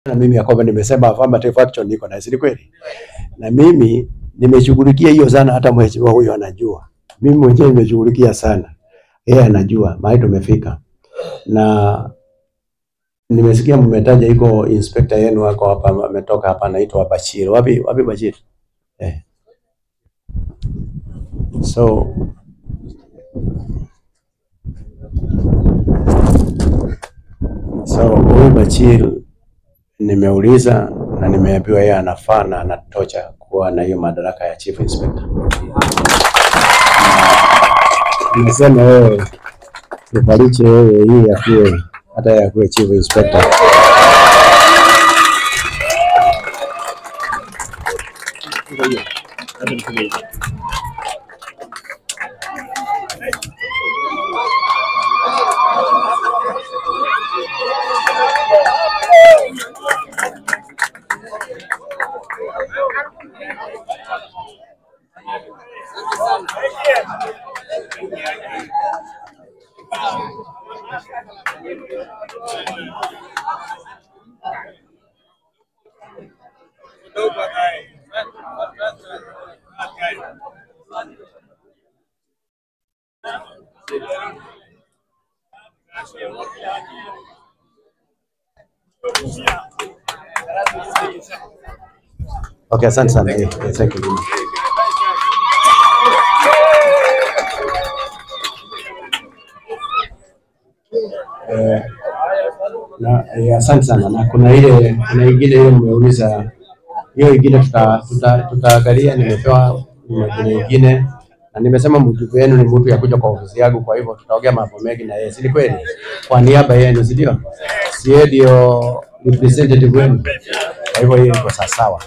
Na mimi ya kwamba nimesema affirmative action niko na, si kweli? Na mimi nimeshughulikia hiyo sana, hata mheshimiwa huyo anajua. Mimi mwenyewe nimeshughulikia sana, yeye anajua mahali tumefika. Na nimesikia mmetaja iko inspector yenu wako hapa, ametoka hapa, anaitwa Bashir. Wapi wapi Bashir? Eh. So huyu Bashir nimeuliza na nimeambiwa yeye anafaa na anatocha kuwa na hiyo madaraka ya chief inspector. Nimesema wewe tufaliche wewe hii yakuwe hata yakuwe chief inspector. Okay, asante sana. Thank you. Na asante sana. Na kuna ile kuna ingine ile mmeuliza, hiyo ingine tutaangalia. Nimepewa majina ingine na nimesema mjumbe wenu ni mtu ya kuja kwa ofisi yangu, kwa hivyo tutaongea mambo mengi na yeye, si kweli? Kwa niaba yenu, si ndio? Si yeye ndio representative wenu? Kwa hivyo hiyo iko sawa.